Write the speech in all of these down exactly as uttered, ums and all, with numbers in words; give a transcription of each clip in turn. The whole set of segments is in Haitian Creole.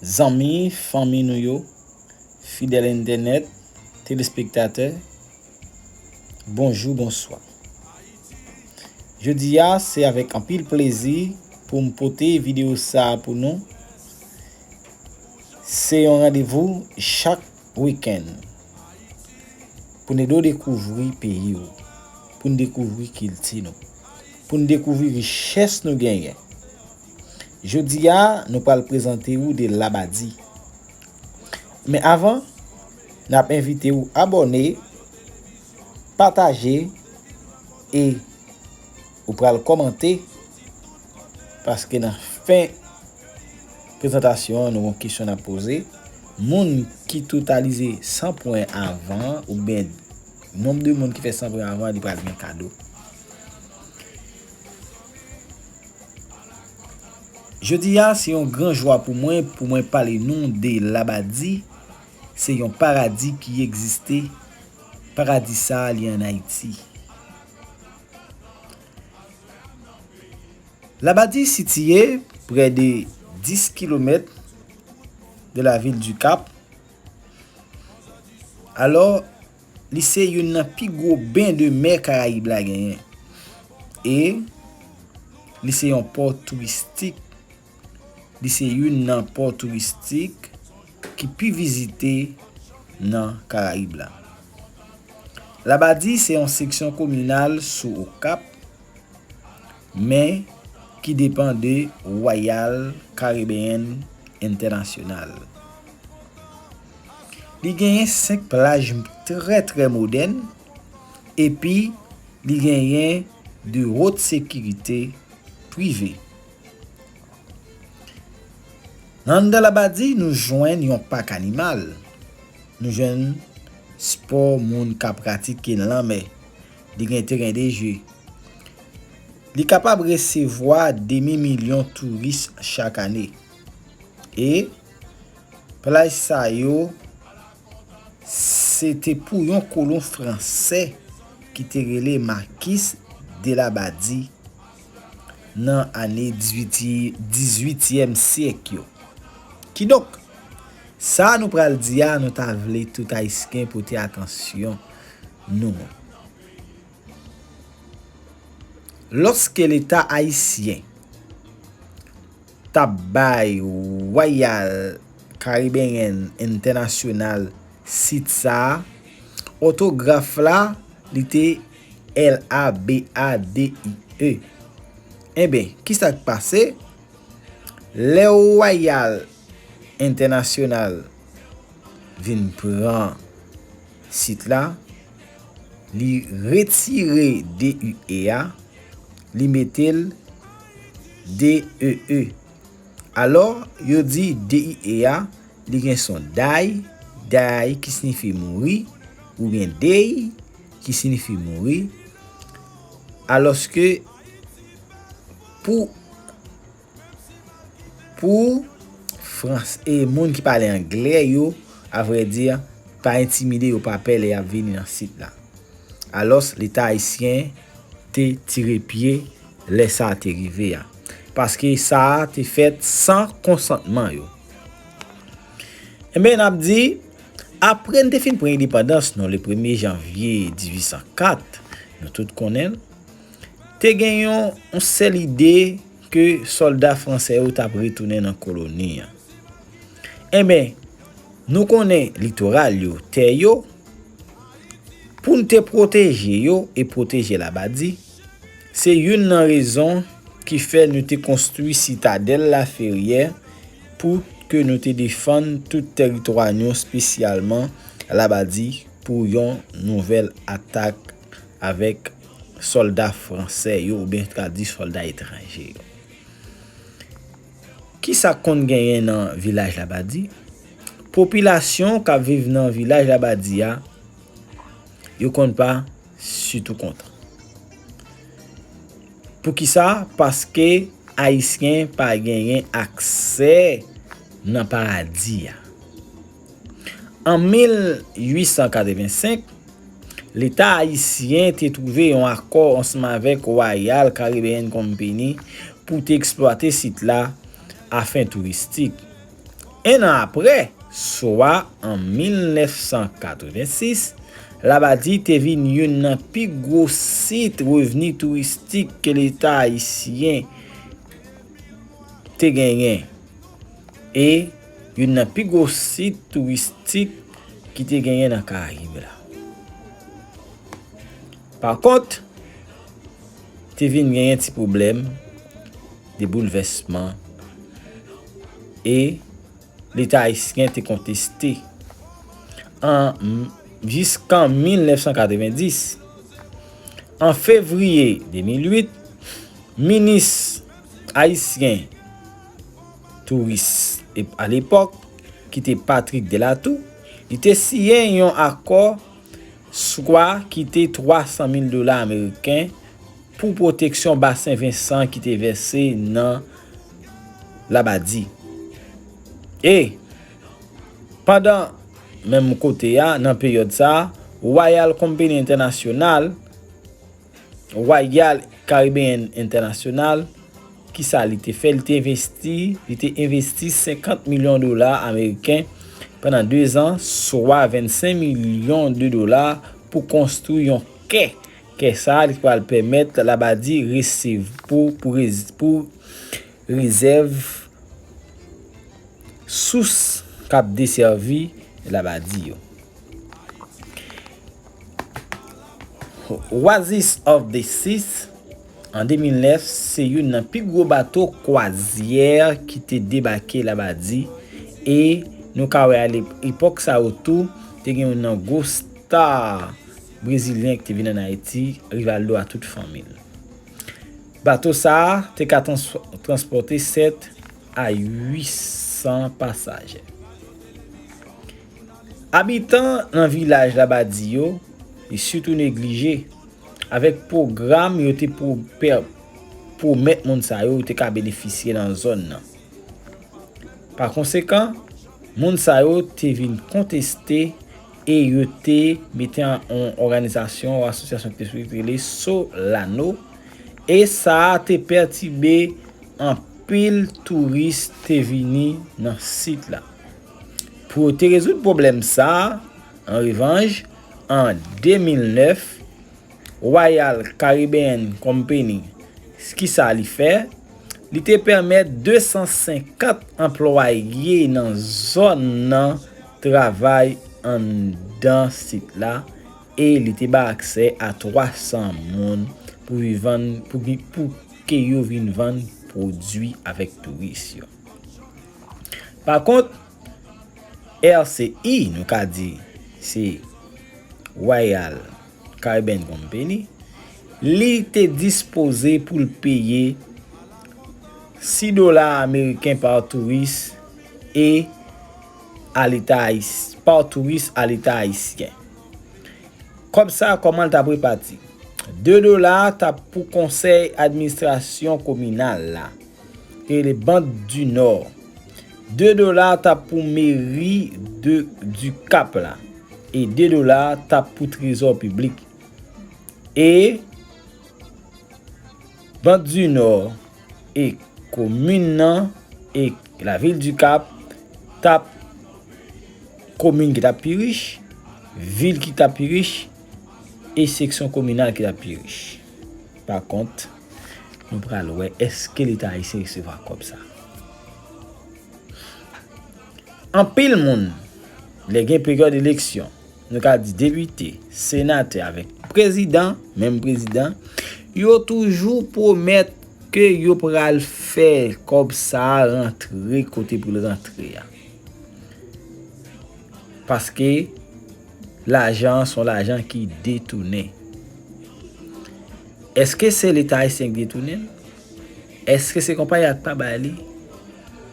Zanmi, fanmi nou yo, fidèl entènèt, telespektatè, bonjou, bonswa. Jodi a, se avèk anpil plezi pou m pote videyo sa a pou nou. Se yon randevou chak wikenn pou n ede w dekouvri peyi w, pou n dekouvri kilti nou, pou n dekouvri richès nou genyen. Jodi a, nou pral prezante w de Labadi. Men avan, n ap envite w abòne, pataje e ou pral kòmante, paske nan fen prezantasyon an, nou gen yon kesyon n ap poze. Moun ki totalize san pwen avan, oubyen nonb de moun ki fè san pwen avan, li pral gen kado. Jodi a, se yon gran jwa pou mwen, pou mwen pale nou de Labadi. Se yon paradi ki egziste. Paradi sa a, li ann Ayiti. Labadi sitiye prè de dis kilomèt de la vil du Cap. Alò, li se youn nan pi gwo ben de mè Karayib la genyen. E li se yon pò touristik. Li se youn nan pò touristik ki pi vizite nan Karayib la. Labadi se yon seksyon kominal sou Okap, men ki depann de Royal Caribbean International. Li genyen senk plaj trè, trè modèn, epi li genyen de wot sekirite prive. Nan anndan Labadi, nou jwenn yon pak animal. Nou jwenn spò moun ka pratike nan lanmè. Li gen teren de je. Li kapab resevwa demi milyon touris chak ane. E plaj sa yo, se te pou yon kolon fransè ki te rele Marquis de Labadi nan ane dizwit, dizwityèm syèk yo. Kidonk, sa nou pral di a, nou ta vle tout Ayisyen pote atansyon nou. Lòske Leta ayisyen t ap bay Royal Caribbean International sit sa a, òtograf la, li te L A B A D I E. Enben, kisa k pase? Lè Royal International vin pran sit la, li retire D U E a, li mete l D E E. Alò, yo di D U E a, li gen son day, day ki siyifi mouri, oubyen dey ki siyifi mouri. Alòske, pou, pou Frans-, e moun ki pale anglè yo, avrèdi, pa entimide, yo pa pè lè y ap vini nan sit la. Alòs, Leta ayisyen te tire pye lè sa a te rive a. Paske sa a te fèt san konsantman yo. Enben, n ap di, apre n te fin pran endepandans nou, le premye janvye dizuit san kat, nou tout konnen l, te gen yon, yon sèl ide ke sòlda fransè yo t ap retounen nan koloni an. Enben, nou konnen litoral yo, tè yo, pou n te pwoteje yo e pwoteje Labadi, se youn nan rezon ki fè nou te konstwi Sitadèl Laferyè pou ke nou te defann tout tèritwa nou, espesyalman Labadi, pou yon nouvèl atak avèk sòlda fransè yo, oubyen ta di sòlda etranje yo. Kisa k konn genyen nan vilaj Labadi? Popilasyon k ap viv nan vilaj Labadi a, yo konn pa sitou kontan. Poukisa? Paske Ayisyen pa genyen aksè nan paradi a. An mil uit san katrevensenk, Leta ayisyen te twouve yon akò ansanm avèk Royal Caribbean Company pou te eksplwate sit la a fen touristik. En an apre, swa an mil nèf san katrevensis, Labadi te vin youn nan pi gwo sit revni touristik ke Leta ayisyen te genyen e youn nan pi gwo sit touristik ki te genyen nan Karayib la. Pa kont, te vin genyen ti pwoblèm de boulvèsman e Leta ayisyen te konteste an jiskan mil nèf san katrevendis. An fevriye de mil uit, minis ayisyen touris alepòk, ki te Patrick Delatour, li te siyen yon akò swa ki te twa san mil dola ameriken pou pwoteksyon Basen Vensan ki te vèse nan Labadi. E pandan menm kote a, nan peryòd sa a, Royal Company International, Royal Caribbean International, kisa li te fè? Li te envesti, li te envesti senkant milyon dola ameriken pandan de zan, swa vennsenk milyon de dola, pou konstwi yon kè. Kè sa a, li pral pèmèt Labadi resev-, pou, pou rez-, pou rezèv sous k ap desèvi Labadi yo. Oasis of the Seas, an de mil nèf, se youn nan pi gwo bato kwazyè ki te debake Labadi, e nou ka wè a lep-, epòk sa yo tou, te gen youn nan gwo star brezilyen ki te vin ann Ayiti, Rivaldo a tout fanmi l. Bato sa a te ka trans-, transpòte sèt a uit san pasaje. Abitan nan vilaj Labadi yo, e sitou neglije, avèk pwogram yo te pwo-, pè-, pwomèt moun sa yo, yo te ka benefisye nan zòn nan. Pa konsekan, moun sa yo te vin konteste e yo te mete an, yon òganizasyon, yon asosyasyon ki te sou rele Solano, e sa a te pètibe anpil touris te vini nan sit la. Pou yo te rezoud pwoblèm sa a, an revanj, an de mil nèf, Royal Caribbean Company, kisa li fè? Li te pèmèt de san senkant anplwaye nan zòn nan travay anndan sit la e li te ba aksè a twa san moun pou vin vann, pou, pou ke yo vin vann pwodui avèk touris yo. Pa kont, R C I, nou ka di, se Royal Caribbean Company, li te dispoze pou l peye sis dola ameriken pa touris e a Leta Ayis-, pa touris a Leta ayisyen. Kòb sa a, kòman l t ap repati? De dola t ap pou konsèy administrasyon kominal la, e le Bande du Nord. De dola t ap pou meri de, du Cap la, e de dola t ap pou trezò piblik. E Bande du Nord e komin nan e lavil du Cap t ap komin ki t ap pi rich, vil ki t ap pi rich, e seksyon kominal ki t ap pi rich. Pa kont, nou pral wè èske Leta ayisyen resevwa kòb sa. Anpil moun, lè gen peryòd eleksyon, nou ka di depite, senatè avèk prezidan, menm prezidan, yo toujou pwomèt ke yo pral fè kòb sa a rantre kote pou l rantre a. Paske lajan an se yon lajan ki detounen. Èske se Leta ayisyen ki detounen l? Èske se konpayi a k pa bay li?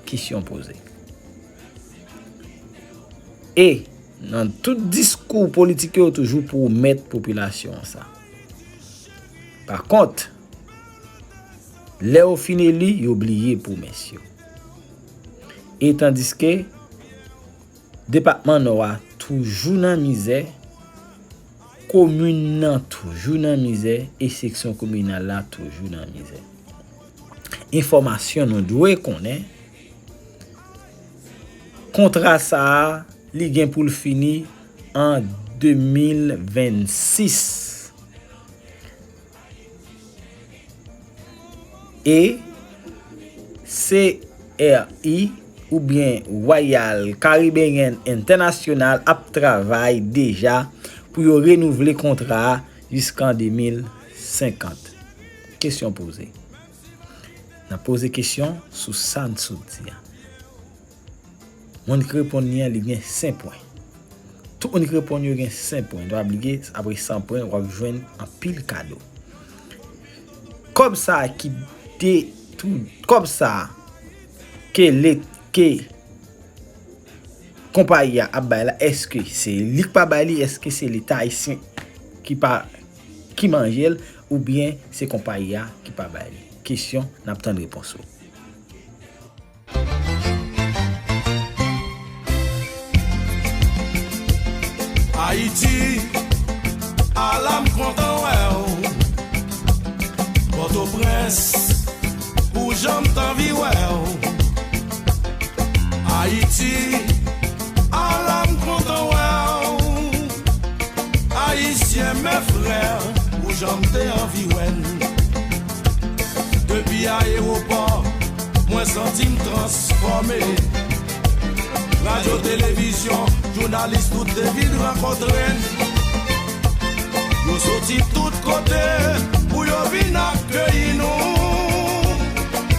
Kesyon poze. E nan tout diskou politik yo, yo toujou pwomèt popilasyon an sa. Pa kont, lè yo fin eli, yo bliye pwomès yo. E tandiske depatman Nò a toujou nan mizè, komin nan toujou nan mizè, e seksyon kominal la toujou nan mizè. Enfòmasyon nou dwe konnen, Kontra sa a, li gen pou l fini an de mil vennsis. E C R I oubyen Royal Caribbean International ap travay deja pou yo renouvle kontra a jiskan de mil senkant. Kesyon poze. N ap poze kesyon sou sa n sot di a. Moun ki reponn li an, li gen senk pwen. Tout moun ki reponn yo gen senk pwen. Pa bliye, apre san pwen, w ap jwenn anpil kado. Kòb sa a ki de tou, kòb sa a ke le, ke konpayi a ap bay la, èske se li k pa bay li, èske se Leta ayisyen ki pa, ki manje l, oubyen se konpayi a ki pa bay li? Kesyon, n ap tann repons ou. Ayiti, ala m kontan wè w. Pòtoprens, pou jan m t anvi wè w. Ayiti, ala m kontan wè w. Ayisyen, mes frères, pou jan m te anvi wè n. Depi ayewopò, mwen santi m transfòme. Radyo, televizyon, jounalis, tout te vin rankontre n. Yo soti tout kote pou yo vin akeyi nou.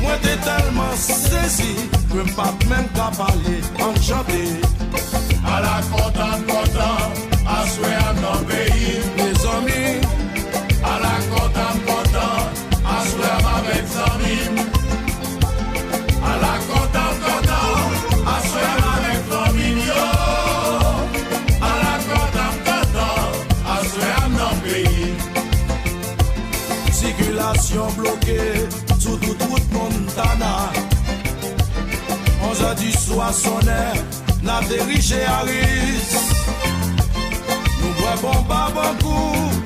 Mwen te tèlman sezi ke m pa t menm ka pale. Ann chante. Ala kontan m kontan, aswè a m nan peyi m. Mezanmi, ala kontan m kontan, aswè a m avèk zanmi m. Ala kontan m kontan, aswè a m avèk fanmi m yo. Ala kontan m kontan, aswè a m nan peyi m. Sikilasyon bloke sou tout wout Montana. Onz è di swa sonnen, n ateri Chehalis. Nou bwè bon babankou,